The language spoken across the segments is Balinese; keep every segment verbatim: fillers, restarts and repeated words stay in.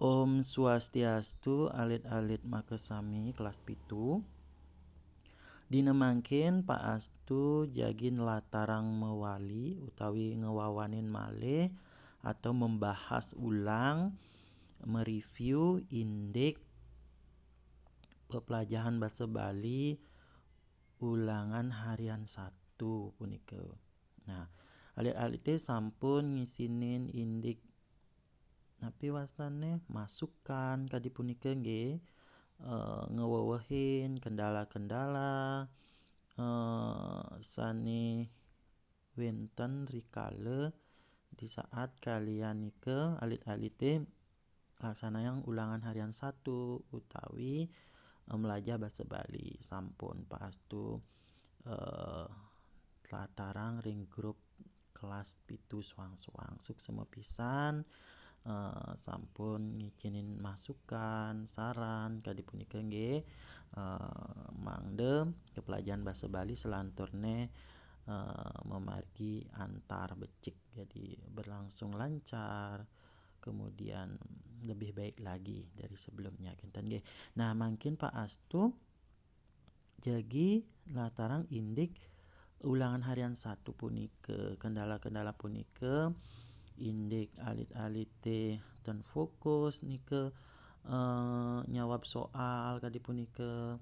Om Swastiastu, alit-alit makasami kelas pitu. Dina mangkin Pak Astu jagi nlatarang mawali utawi ngewawanin malih atau membahas ulang, mereview indik pepelajahan basa Bali ulangan harian satu punika. Nah, alit-alite sampun ngisinin indik napi wastane masukan kadi punika nggih, eh, ngewewehin kendala-kendala, eh, sane wenten rikala di saat kalian nika alit-alite laksanayang ulangan harian satu utawi, eh, melajah basa Bali. Sampun Pak Astu, eh, tlatarang ring grup kelas pitu soang-soang. Suksema pisan, eh, sampun ngicinin masukan, saran, kadi punika nggih, eh, mangda kepelajahan basa Bali selanturne, eh, memargi antar becik. Jadi berlangsung lancar, kemudian lebih baik lagi dari sebelumnya, kinten nggih. Nah, mangkin Pak Astu jagi latarang indik ulangan harian satu punika, kendala-kendala punika, indik alit-alite ten fokus nika, eh, nyawab soal kadi punika,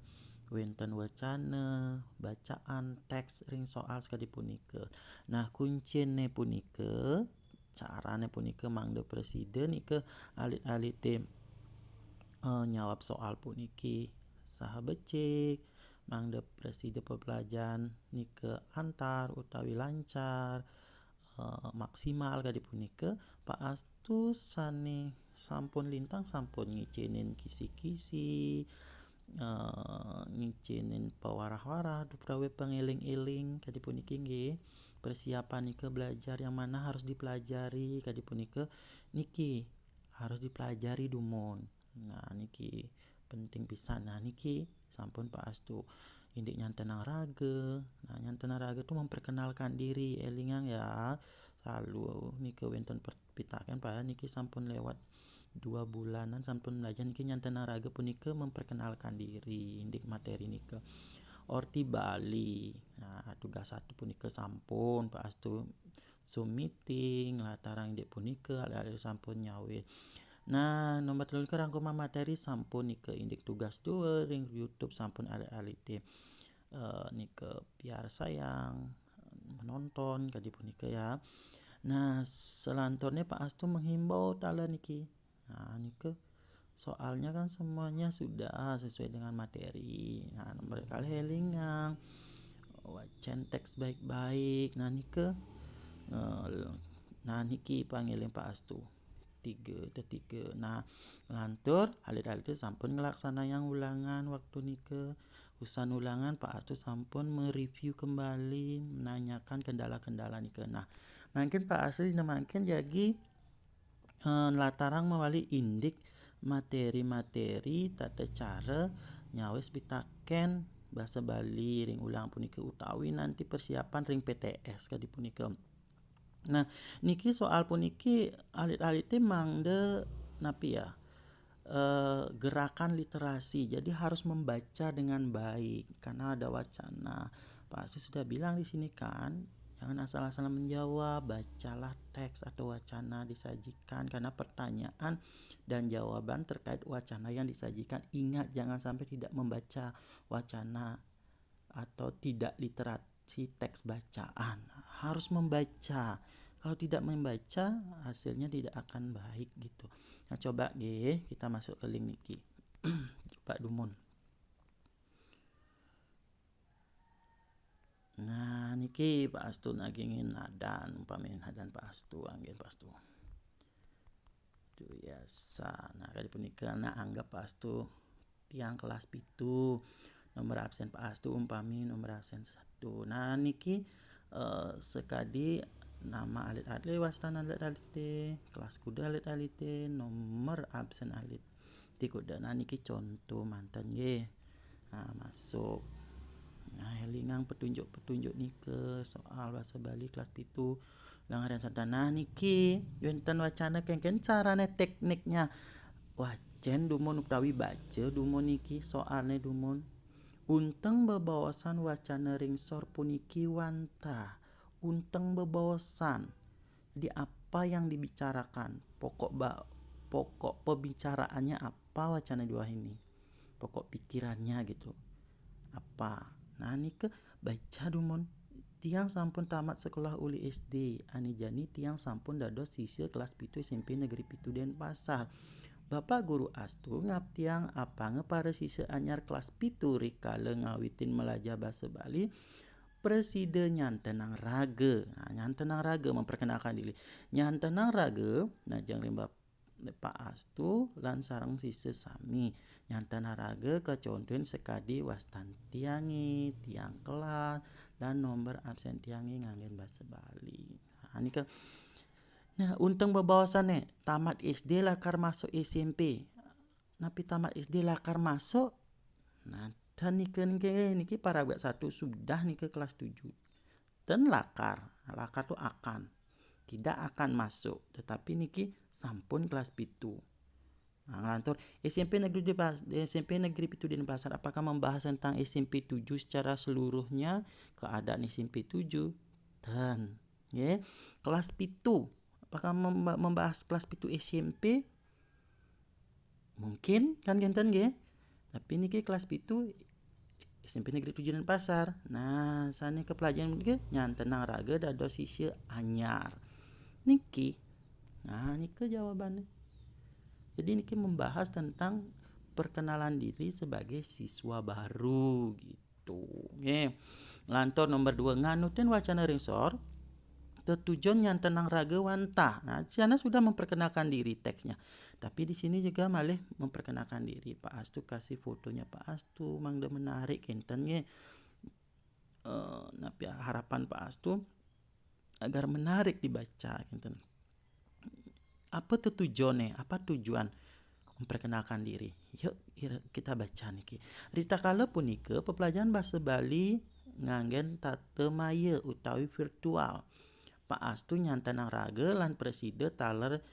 wenten wacana, bacaan teks ring soal sakadi punika. Nah, kuncine punika, carane punika mangda prasida nika alit-alite, eh, nyawab soal puniki saha becik, mangda prasida pepelajahan nika antar utawi lancar, eh, maksimal kadi punika, Pak Astu sane sampun lintang sampun ngicinin kisi-kisi, eh, ngicinin pawarah-warah, duprawe pangeling-eling kadi puniki nggih. Persiapan nika belajar yang mana harus dipelajari kadi punika niki harus dipelajari dumun. Nah, niki penting pisan. Nah, niki sampun Pak Astu indik nyantenang raga. Nah, nyantenang raga tu memperkenalkan diri, elingang ya. Selalu nika wenten per-, pitaken, padahal niki sampun lewat dua bulanan sampun belajar niki nyantenang raga punika memperkenalkan diri indik materi nika. Orti Bali. Nah, tugas satu punika sampun Pak Astu Zoom meeting, latarang indik punika, alit-alit sampun nyawis. Nah, nomor telu nika rangkuman materi sampun nika indik tugas dua ring YouTube sampun alit-alite, eh, nika piarsayang, menonton, kadi punika ya. Nah, selanturnya Pak Astu menghimbau taler niki. Nah, nika soalnya kan semuanya sudah sesuai dengan materi. Nah, nomor kalih elingang, wacen teks baik-baik. Nah, nika, eh, nah, niki pangeling Pak Astu. Tiga, tetiga. Nah, lantur alit-alite sampun nglaksanayang ulangan waktu nika. Usan ulangan Pak Astu sampun mereview kembali, menanyakan kendala-kendala nika. Nah, mangkin Pak Astu dina mangkin jagi, eh, nlatarang mawali indik materi-materi tata cara nyawis pitaken basa Bali ring ulangan punika utawi nanti persiapan ring P T S kadi punika. Nah, niki soal puniki alit-alite mangda napi ya? Eh, gerakan literasi. Jadi harus membaca dengan baik karena ada wacana. Pak Astu sudah bilang di sini kan, jangan asal-asalan menjawab, bacalah teks atau wacana disajikan karena pertanyaan dan jawaban terkait wacana yang disajikan. Ingat, jangan sampai tidak membaca wacana atau tidak literasi teks bacaan. Harus membaca. Kalau tidak membaca, hasilnya tidak akan baik gitu. Nah, coba nggih, kita masuk ke link niki. Coba dumun. Nah, niki Pak Astu nagingin nadan, umpami nadan Pak Astu, anggen Pak Astu. Duyasa. Nah, kadi punika, nah, anggap Pak Astu tiang kelas pitu. Nomor absen Pak Astu umpami nomor absen satu. Nah, niki, eh, sakadi nama alit-alite, wastan alit-alite, kelas kuda alit-alite, nomor absen alit ti kuda. Nah, niki contoh manten nggih. Nah, masuk. Nah, elingang petunjuk-petunjuk nika soal basa Bali kelas pitu. Ulangan harian satu. Nah, niki wenten wacana kengken carane tekniknya. wacén dumun utawi baca dumun niki soalné dumun. Unteng bebaosan wacana ring sor puniki wantah. Unteng bebaosan. Jadi apa yang dibicarakan? Pokok ba, pokok pembicaraannya apa wacana dua ini? Pokok pikirannya gitu. Apa? Nah, nika baca dumun. Tiang sampun tamat sekolah uli S D, ané jani tiang sampun dados sisya kelas pitu S M P Negeri Pitu Denpasar. Bapak Guru Astu ngaptiang apanga para sisya anyar kelas pitu rikala ngawitin melajah basa Bali, prasida nyantenang raga. Nah, nyantenang raga, memperkenalkan diri. Nyantenang raga, nah, jang ring Pak Astu lan sareng sisya sami. Nyantenang raga kacontohin sakadi wastan tiangé, tiang kelas, lan nomor absén tiangé nganggén basa Bali. Nah, nika. Nah, unteng bebaosané, tamat S D lakar masuk S M P. Napi tamat S D lakar masuk? Nah, tan nika niki, niki paragraf satu sudah nika kelas tujuh. Tan lakar. Lakar tu akan. Tidak akan masuk, tetapi niki sampun kelas pitu. Nah, nglantur, S M P Negeri Denpas-, S M P Negeri Pitu Denpasar, apakah membahas tentang S M P tujuh secara seluruhnya, keadaan S M P tujuh? Tan. Nggih. Kelas pitu, apakah memba-, membahas kelas pitu S M P? Mungkin kan kénten nggih. Tapi niki kelas pitu S M P Negeri Tujuh Denpasar. Nah, sané kapelajahan niki nyantenang raga dados sisya anyar. Niki. Nah, nika jawabannya. Jadi niki membahas tentang perkenalan diri sebagai siswa baru gitu. Nggih. Lantur nomor dua, nganutin wacana ring sor, tetujon nyantenang raga wantah. Nah, di sana sudah memperkenalkan diri teksnya. Tapi di sini juga malih memperkenalkan diri. Pak Astu kasih fotonya Pak Astu, mangda menarik kénten nggih. Eh, napi harapan Pak Astu agar menarik dibaca kénten. Apa tetujoné? Apa tujuan memperkenalkan diri? Yuk, ira-, kita baca niki. Ritakala punika, pepelajahan basa Bali nganggén tata maya utawi virtual. Pak Astu nyantenang raga lan prasida taler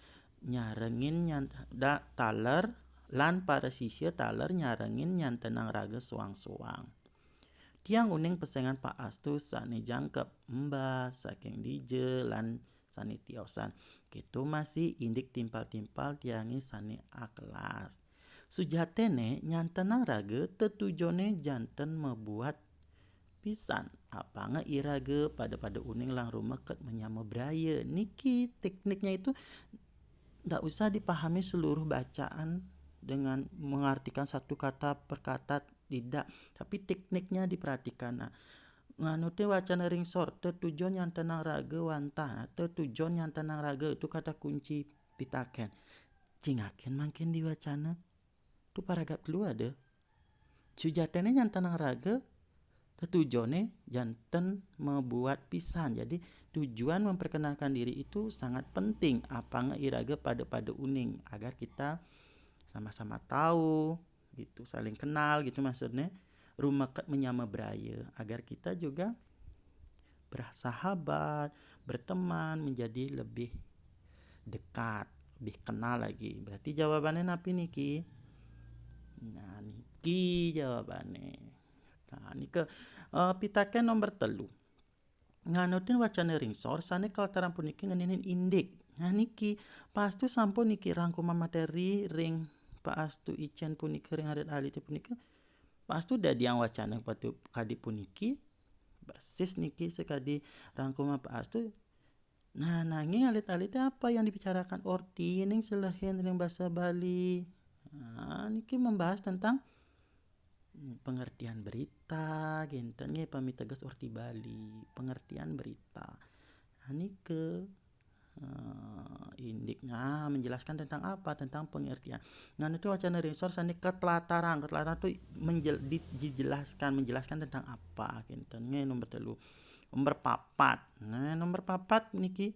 nyarengin nyan-, da-, taler lan para sisya taler nyarengin nyantenang raga soang-soang. Tiang uning pesengan Pak Astu sané jangkep, embas saking dija lan sané tiosan. Kéto masih indik timpal-timpal tiangé sané akelas. Sujaténé nyantenang raga tetujoné janten mabuat pisan. Apanga iraga pada-pada uning lan rumeket manyama braya. Niki tekniknya itu ndak usah dipahami seluruh bacaan dengan mengartikan satu kata per kata, tidak. Tapi tekniknya diperhatikan. Nah, nganutin wacana ring sor, tetujon nyantenang raga wantah. Nah, tetujon nyantenang raga itu kata kunci pitakén. Cingakin mangkin diwacana. Tu paragraf telu ada. Sujaténé nyantenang raga, tetujoné janten mabuat pisan. Jadi, tujuan memperkenalkan diri itu sangat penting. Apanga iraga pada-pada uning, agar kita sama-sama tahu, gitu, saling kenal, gitu maksudnya. Rumeket manyama braya, agar kita juga bersahabat, berteman, menjadi lebih dekat, lebih kenal lagi. Berarti jawabannya napi niki? Nah, niki jawabannya. Nah, nika, eh, pitakén nomor telu. Nganutin wacana ring sor, sané kaltaran puniki ngeninin indik. Nah, niki, Pak Astu sampun niki rangkuman materi ring Pak Astu icén punika ring alit-alité punika. Pak Astu dadiang wacana patu-, kadi puniki, persis niki sakadi rangkuman Pak Astu. Nah, nanging alit-alité apa yang dibicarakan? Orti ning selehin ring basa Bali. Nah, niki membahas tentang pengertian berita, kénten nggih, pamiteges orti Bali, pengertian berita. Nah, nika, eh, indik. Nah, menjelaskan tentang apa? Tentang pengertian. Nah, itu wacana ring sor sané katlatarang. Katlatarang tu menjel-, di-, dijelaskan, menjelaskan tentang apa, kénten nggih, nomor telu. Nomor papat. Nah, nomor papat niki,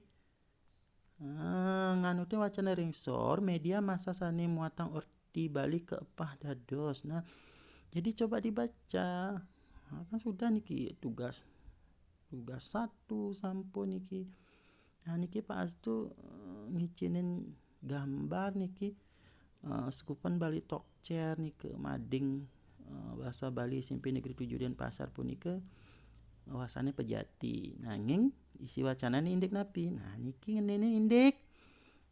ah, nganutin wacana ring sor, media massa sané muatang orti Bali kaepah dados. Nah, jadi coba dibaca. Nah, kan sudah niki tugas. Tugas satu sampun niki. Nah, niki Pak Astu, eh, ngicinin gambar niki. eh, Sekupan Bali Talk Chair nike mading, eh, bahasa Bali S M P Negeri tujuh Denpasar punike, eh, wasane pejati. Nanging isi wacanane indik napi? Nah, niki ngeninin indik.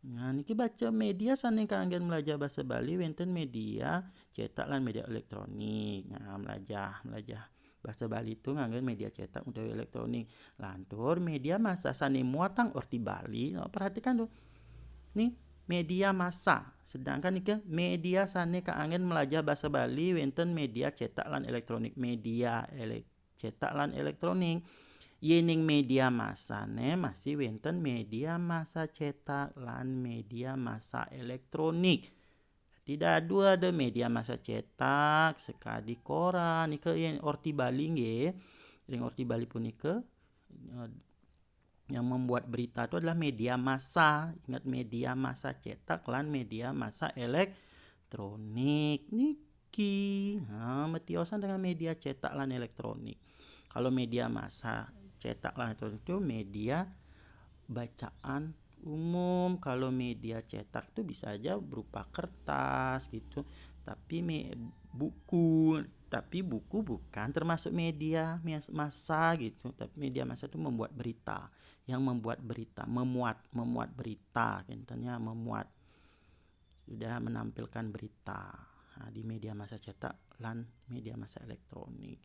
Nah, niki baca media sane kanggen melajah basa Bali wenten media cetak lan media elektronik. Nah, melajah, melajah basa Bali itu nganggen media cetak utawi elektronik. Lantur media massa sane muatang orti Bali. Nah, perhatikan tuh. Nih, media massa. Sedangkan niki media sane kaanggen melajah basa Bali wenten media cetak lan elektronik. Media elek-, cetak lan elektronik. Yening media massane masih wenten media massa cetak lan media massa elektronik. Jadi dadu ada media massa cetak, sekadi koran, nike yen orti Bali nggih. Ring orti Bali punike, eh, yang membuat berita itu adalah media massa. Ingat, media massa cetak lan media massa elektronik. Niki, ha, metiosan dengan media cetak lan elektronik. Kalau media massa cetak lan elektronik itu media bacaan umum. Kalau media cetak itu bisa aja berupa kertas gitu. Tapi me-, buku, tapi buku bukan termasuk media mas-, massa gitu. Tapi media massa itu membuat berita, yang membuat berita, memuat, memuat berita, kinten ya, memuat. Sudah menampilkan berita. Nah, di media massa cetak lan media massa elektronik.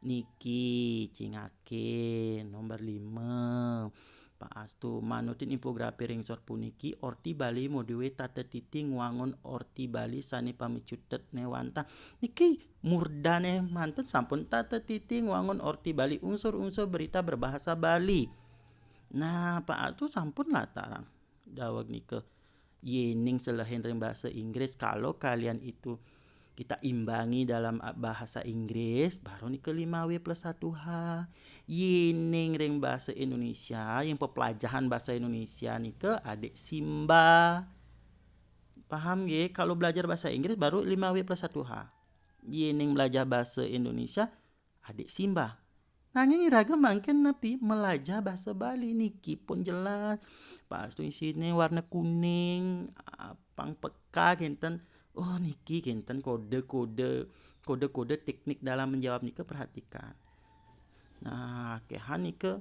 Niki cingake nomor lima. Pak Astu, manutin infografi ring sor puniki, orti Bali maduwe tata titi ngwangun orti Bali sane pamicutetne wantah. Niki murdane manten sampun tata titi ngwangun orti Bali, unsur-unsur berita berbahasa Bali. Nah, Pak Astu sampun latarang daweg nika. Yening selehin ring basa Inggris, kalau kalian itu kita imbangi dalam, a, bahasa Inggris, baru nika lima W plus satu H. Yening ring basa Indonesia, yang pepelajahan basa Indonesia nika adik simba. Paham nggih? Kalau belajar bahasa Inggris baru lima W plus satu H. Yening belajar basa Indonesia, adik simba. Nanging iraga mangkin napi melajah basa Bali niki pun jelas. Pas tu isine warna kuning, apang peka kinten. Oh, niki kinten kode-kode, kode-kode teknik dalam menjawab nika perhatikan. Nah, akehan nika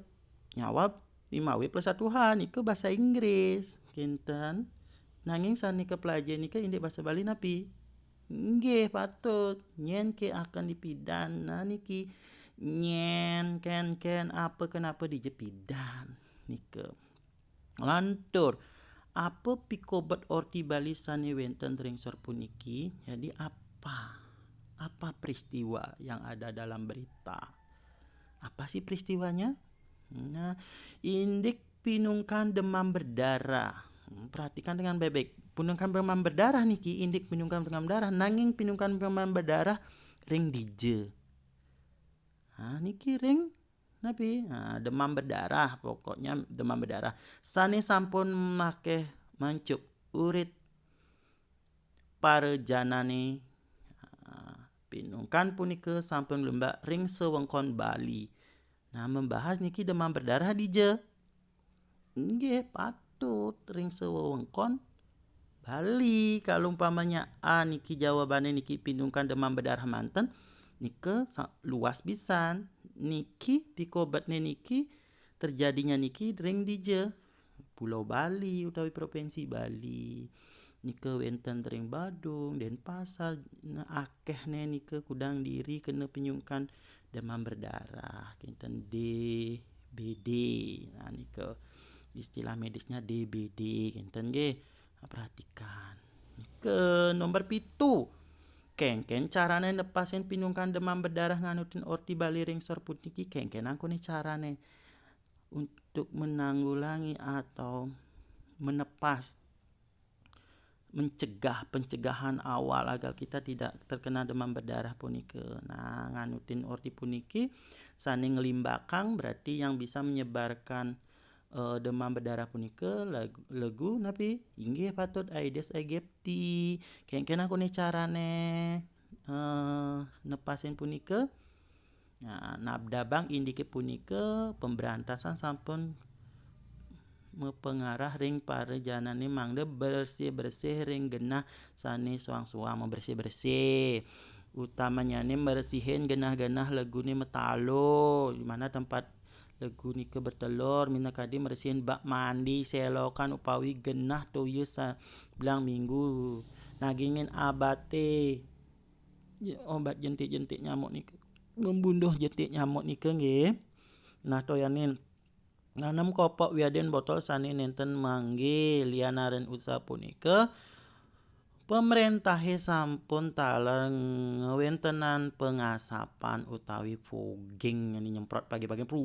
nyawab lima W plus satu H nika basa Inggris kinten. Nanging sane kapelajahi nika indik basa Bali napi? Nggih, patut. Nyen ke akan dipidan. Nah, niki. Nyen, ken, ken, apa, kenapa, dija, pidan. Nika. Lantur, apa pikobet orti Bali sane wenten ring sor puniki? Jadi apa? Apa peristiwa yang ada dalam berita? Apa sih peristiwanya? Nah, indik pinungkan demam berdarah. Hmm, perhatikan dengan baik-baik. Pinungkan demam berdarah niki indik pinungkan demam berdarah, nanging pinungkan demam berdarah ring dija? Nah, niki ring napi? Nah, demam berdarah, pokoknya demam berdarah. Sane sampun makeh mancup urit para janane. Nah, pinungkan punika sampun lumbak ring sewengkon Bali. Nah, membahas niki demam berdarah dija? Nggih, patut ring sewewengkon Bali. Kalau umpamanya A niki jawabane niki pinungkan demam berdarah manten, nika sa-, luas pisan. Niki pikobetne niki terjadinya niki ring dija? Pulau Bali utawi Provinsi Bali. Nika wenten ring Badung, Denpasar, nah, akehne nika kudang diri kena pinungkan demam berdarah, kinten D B D. Nah, nika istilah medisnya D B D, kinten nggih. Nah, perhatikan. Nika nomor pitu. Kengken carane nepasin pinungkan demam berdarah nganutin orti Bali ring sor puniki, kengken angkone carane untuk menanggulangi atau menepas, mencegah, pencegahan awal agar kita tidak terkena demam berdarah punika. Nah, nganutin orti puniki sane nglimbakang, berarti yang bisa menyebarkan, eh, demam berdarah punika leg-, legu napi? Inggih patut Aedes aegypti. Kengken angkone carane, eh, nepasin punika? Nah, nabdabang indike punika pemberantasan sampun mapangarah ring parajanané mangda bersih-bersih ring genah sané suang-suang, mabersih-bersih. Utamanyane mbersihin genah-genah leguné matalo, di mana tempat legu nika bertelur, minakadi mbersihin bak mandi, selokan, upawi genah toya sablang minggu. Nagingin abaté, ya, obat jentik-jentik nyamuk nika, ngembunuh jentik nyamuk nika nggih. Nah, toyanin nanem kopok wiadin botol sané nénten manggih. Lianarin usaha punika, pamréntahé sampun taler ngwéntenang pangasapan utawi fogging, nyemprot pagi-pagi, pru,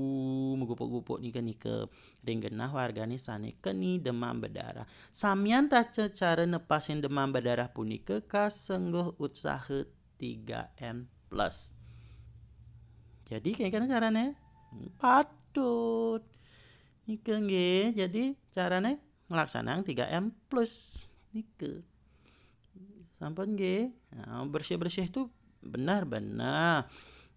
magupuk-gupuk nika, nika ring genah wargané sané keni demam berdarah. Samian taca cara nepasin demam berdarah punika kasengguh utsaha tiga M plus. Jadi, kénkén carané? Patut. Nika nggih, jadi carané nglaksanang tiga M plus nika. Sampun nggih. Nah, bersih-bersih tu benar-benar.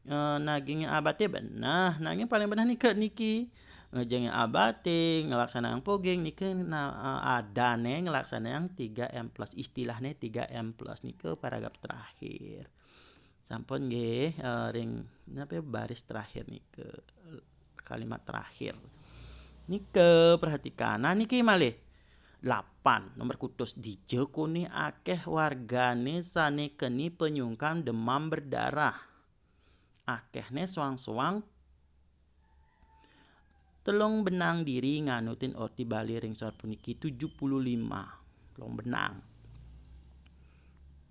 Eh, nagingin abaté benar. Nanging paling benar nika niki. Ngejengin abaté, nglaksanang fogging nika, nah, eh, adané nglaksanang tiga M plus, istilahné tiga M plus nika paragraf terakhir. Sampun nggih, eh, ring napa ya, baris terakhir nika, kalimat terakhir. Nika perhatikan. Nah, niki malih delapan, nomor kutus. Dija koné akéh wargané sané keni panyungkan demam berdarah. Akéhné suang-suang telung benang diri nganutin Orti Bali ring sor puniki, tujuh puluh lima. Telung benang.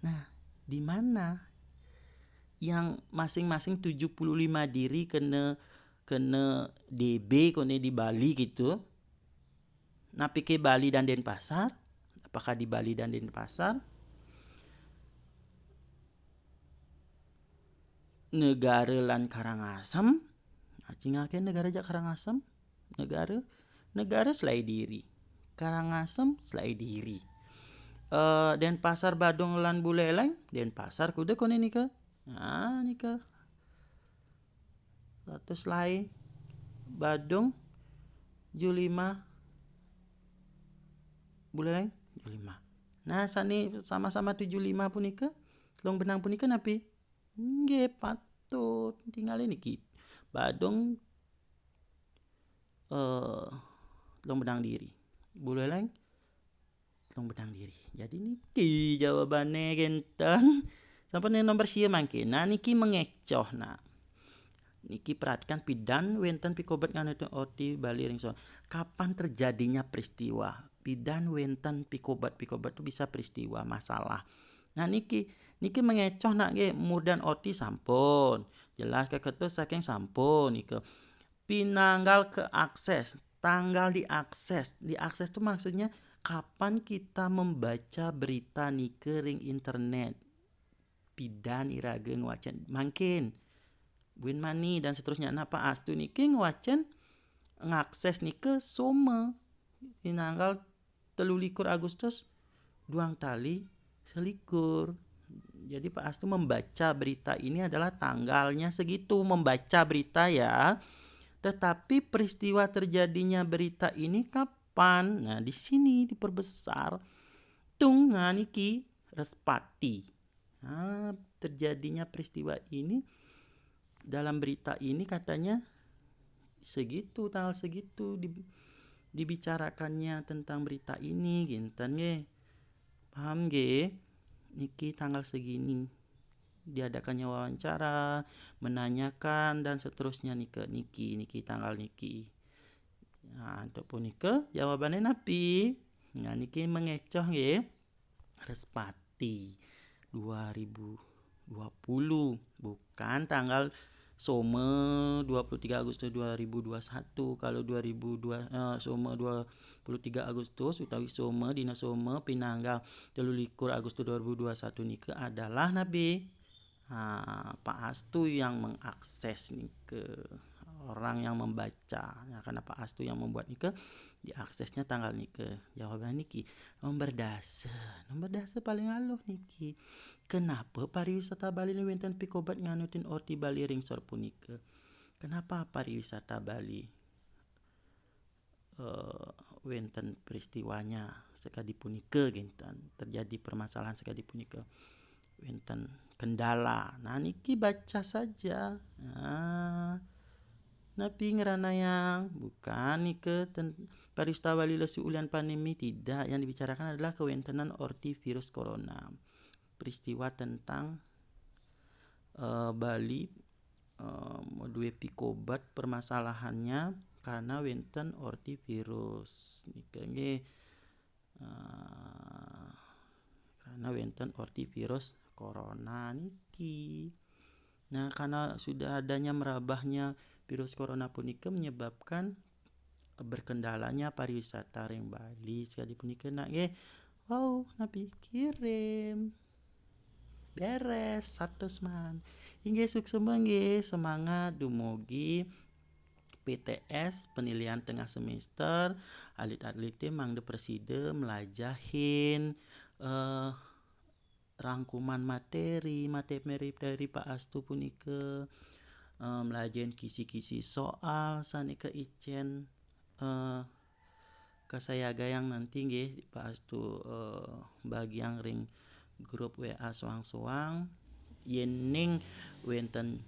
Nah, di mana yang masing-masing tujuh puluh lima diri kena, kena D B koné di Bali gitu? Napiké Bali dan Denpasar? Apakah di Bali dan Denpasar? Negara lan Karangasem? Nah, cingakin negara jak Karangasem? Negara, negara selaé diri. Karangasem selaé diri. Eh, Denpasar, Badung lan Buleleng? Denpasar kuda koné nika. Nah, nika. Satus selaé. Badung, tujuh lima. Buleleng, tujuh lima. Nah, sané sama-sama tujuh lima punika, telung benang punika napi? Nggih, patut. Tingalin niki. Badung, eh, telung benang diri. Buleleng, telung benang diri. Jadi niki jawabané kénten. Sampun, nomor sia mangkin. Nah, niki mengecoh, nah. Niki perhatikan, pidan wénten pikobat nganutin Orti Bali ring sor. Kapan terjadinya peristiwa? Pidan wénten pikobat, pikobat itu bisa peristiwa, masalah. Nah, niki, niki mengecoh nak nggih, murdan Orti sampun. Jelas kaketus saking sampun nika. Pinanggal ke akses, tanggal diakses. Diakses itu maksudnya kapan kita membaca berita nika ring internet. Pidan iraga ngwacén mangkin. Buin mani dan seterusnya. Nah, Pak Astu niki ngwacén, ngakses nika soma. Pinanggal telu likur Agustus, duang tali selikur. Jadi Pak Astu membaca berita ini adalah tanggalnya segitu, membaca berita ya. Tetapi peristiwa terjadinya berita ini kapan? Nah, di sini diperbesar. Tung, nah, niki Respati. Nah, terjadinya peristiwa ini dalam berita ini katanya segitu, tanggal segitu di-, dibicarakannya tentang berita ini, ginten nggih. Paham nggih? Niki tanggal segini diadakannya wawancara, menanyakan dan seterusnya nika, niki, niki tanggal niki. Nah, untuk punika jawabannya napi? Nah, niki mengecoh nggih. Respati dua ribu dua puluh, bukan tanggal soma dua puluh tiga Agustus dua ribu dua puluh satu. Kalau dua ribu dua, eh, soma dua puluh tiga Agustus utawi soma, dina soma pinanggal telu likur Agustus dua ribu dua puluh satu nika adalah napi? Ah, Pak Astu yang mengakses nika, orang yang membaca. Ya, karena Pak Astu yang membuat nika, diaksesnya tanggal nika. Jawaban niki, nomor dasa. Nomor dasa paling aluh niki. Kenapa pariwisata Bali ini wénten pikobat nganutin Orti Bali ring sor punika? Kenapa pariwisata Bali? eh, wénten peristiwanya sakadi punika, kinten terjadi permasalahan sakadi punika, wénten kendala. Nah, niki baca saja. Nah, napi ngranayang, bukan nika ten-, pariwista Bali lesu ulian pandemi, tidak. Yang dibicarakan adalah kewéntenan orti virus corona. Peristiwa tentang eh, Bali eh, duwe pikobet permasalahannya karena wénten orti virus nika nggih. Eh, karena wénten orti virus corona niki. Nah, karena sudah adanya merabahnya virus corona punika menyebabkan berkendalanya pariwisata ring Bali sakadi punika nak nggih. Wau, napi kirim. Beres, satus man. Inggih, suksema nggih, semangat dumugi P T S, penilaian tengah semester, alit-alite mangda prasida mlajahin eh, rangkuman materi, materi-materi Pak Astu punika, eh, mlajahin kisi-kisi soal sane kaicen eh, kasayagayang nanti nggih Pak Astu eh, bagiang ring grup W A soang-soang. Yening wénten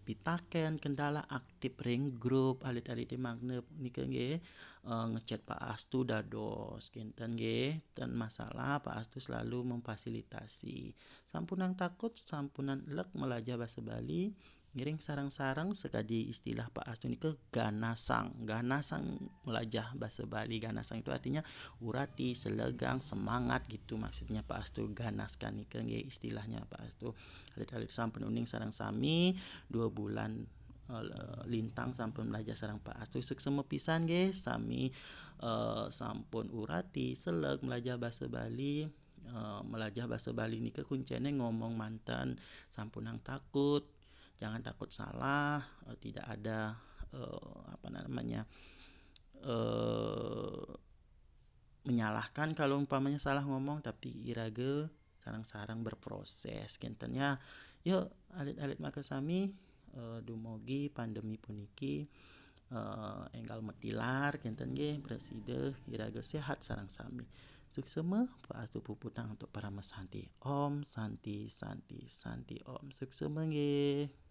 pitaken kendala, aktif ring grup, alit-alite mangda nika nggih eh, ngechat Pak Astu dados kinten nggih. Ten masalah, Pak Astu selalu memfasilitasi. Sampunang takut, sampunang elek melajah basa Bali. Ngiring sareng-sareng sakadi istilah Pak Astu nika ganasang. Ganasang melajah basa Bali. Ganasang itu artinya urati, selegang, semangat gitu maksudnya Pak Astu. Ganaskan nika nggih istilahnya Pak Astu. Alit-alit sampun uning sareng sami dua bulan eh, lintang sampun melajah sareng Pak Astu. Suksema pisan nggih sami eh, sampun urati, seleg melajah basa Bali. Eh, melajah basa Bali nika kuncene ngomong manten, sampunang takut. Jangan takut salah, eh, tidak ada eh, apa namanya? Eh, menyalahkan kalau umpamanya salah ngomong, tapi iraga sareng-sareng berproses kinten ya. Yuk, alit-alit makasami eh, dumugi pandemi puniki eh, enggal matilar kinten nggih, prasida iraga sehat sareng sami. Suksema, Pak Astu puputang antuk parama santi. Om Santi, Santi, Santi Om. Suksema nggih.